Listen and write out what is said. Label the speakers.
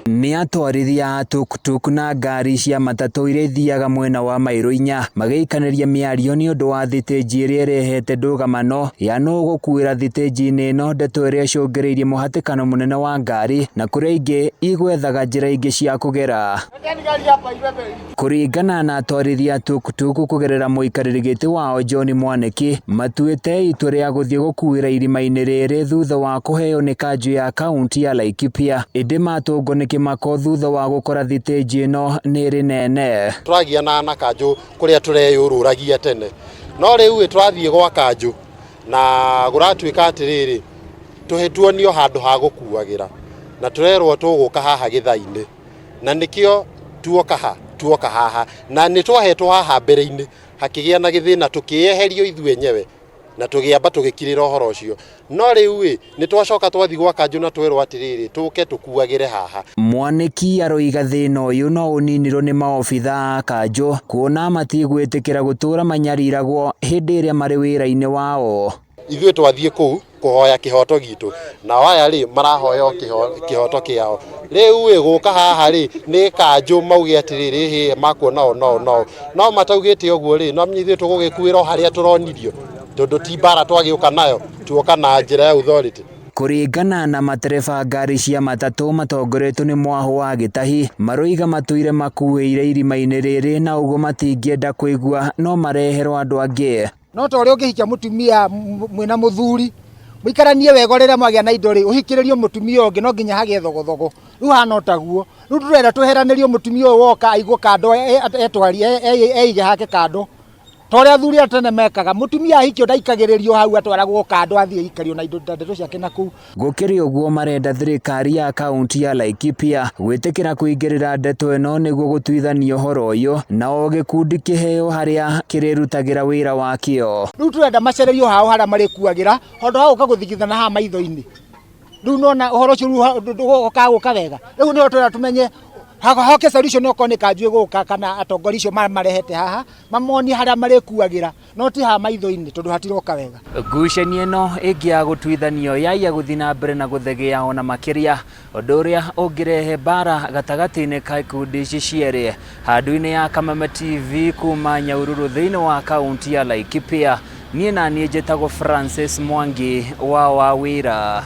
Speaker 1: Nĩ atwarithia a tuktuk na ngari cia matatũ iria ithiaga mwena wa mairo inya magĩikanĩria mĩario nĩ ũndũ wa thitĩnji ĩrĩa ĩrehete ndũgamano ya nũ ũgũkuĩra thitĩnji-inĩ ĩno, ndeto ĩrĩa ĩcũngĩrĩirie mũhatĩkano mũnene wa ngari na kũrĩa ingĩ igwethaga njĩra ingĩ cia kũgera. Kũringana na atwarithia a tuktuk kũgerera mũikarĩri gĩtĩ wao John Mwaniki, matuĩte itua rĩa gũthiĩ gũkuĩra irima-inĩ rĩrĩ thutha wa kũheo nĩ kanjũ ya kaunti ya Laikipia, ĩndĩ matũngwo nĩ kĩmako thutha wa gũkora thitĩnji ĩno nĩ ĩrĩ nene.
Speaker 2: Tũragiana na kanjũ kũrĩa tũreyũrũragia tene, no rĩu ĩ tũrathiĩ gwa kanjũ na kũratuĩka atĩrĩrĩ, tũhe tuonio handũ ha gũkuagĩra na tũrerwo tũgũka haha gĩtha-inĩ, na nĩkĩo tuoka ha tuoka haha, na nĩ twahetwo haha mbere-inĩ hakĩgĩa na gĩthĩna tũkĩeherio ithuĩ enyewe na tũgĩamba tũgĩkirĩra ũhoro ũcio, no rĩu ĩ nĩ twacoka twathiĩ gwa kanjũ na twerwo atĩrĩrĩ, tũke tũkuagĩre haha.
Speaker 1: Mwaniki aroiga thĩna ũyũ no ũninirwo nĩ maobitha a kanjũ kuona matigwĩtĩkĩra gũtũra manyariragwo hĩndĩ ĩrĩa marĩ wĩra-inĩ wao.
Speaker 2: Ithuĩ twathiĩ kũu kũhoya kĩhoto gitũ, nao aya rĩ marahoya o kĩhoto kĩao. Rĩu ĩ gũka haha rĩ nĩ kanjũ mauge atĩrĩrĩ, hĩ makuona o no no no mataugĩte ũguo rĩ, no ithuĩ tũgũgĩkuĩra o harĩa tũronirio, tondũ ti mbara twagĩũka nayo, tuoka na njĩra ya authority.
Speaker 1: Kũringana na matereba ngari cia matatũ matongoretio nĩ mwahũ wa Gĩtahi, maroiga matũire makuĩire irima-inĩ rĩrĩ na ũguo matingĩenda kũigua no mareherwo andũ angĩ.
Speaker 3: No ta ũrĩa ũngĩhikia mũtumia mwĩna mũthuri, mũikaranie wega rĩrĩa mwagĩa na indo rĩ, ũhikĩrĩrio mũtumia ũngĩ no nginya hagĩe thogothogo. Rĩu hana o taguo. Rĩu tũrenda tweheranĩrio mũtumia ũyũ woka aigwo kando, etwarie, eige hake kando. Ta ũrĩa athuri a tene mekaga, mũtumia ahikio ndaikagĩrĩrio hau atwaragwo kando athiĩ aikario na indo na ndeto ciake na kũu.
Speaker 1: Gũkĩrĩ ũguo marenda thirikari ya kaunti ya Laikipia gwĩtĩkĩra kũingĩrĩra ndeto ĩno nĩguo gũtuithania ũhoro ũyũ na o gĩkundi kĩheo harĩa kĩrĩrutagĩra wĩra wakĩo.
Speaker 3: Rĩu tũrenda macererio hao harĩa marĩkuagĩra handũ ha gũka gũthigithana haha maitho-inĩ. Rĩu nona ũhoro ũcio rĩu ndũgũka gũka wega. Rĩu nĩho tũrenda tũmenye hoke solution okorwo nĩ kanjũ ĩgũka kana atongoria acio marehete haha mamonie harĩa marĩkuagĩra no ti haha maitho-inĩ tondũ hatiroka wega.
Speaker 1: Ngucanio ĩno ĩngĩ ya gũtuithanio yaiya gũthiĩ na mbere na gũthegea ona makĩria, ũndũ ũrĩa ũngĩrehe mbara gatagatĩ-inĩ ka ikundi ici cierĩ. Handũ-inĩ ya Kameme TV kuma Nyahururu thĩinĩ wa kaunti ya Laikipia, niĩ na niĩ njĩtagwo Francis Mwangi wa Wawira.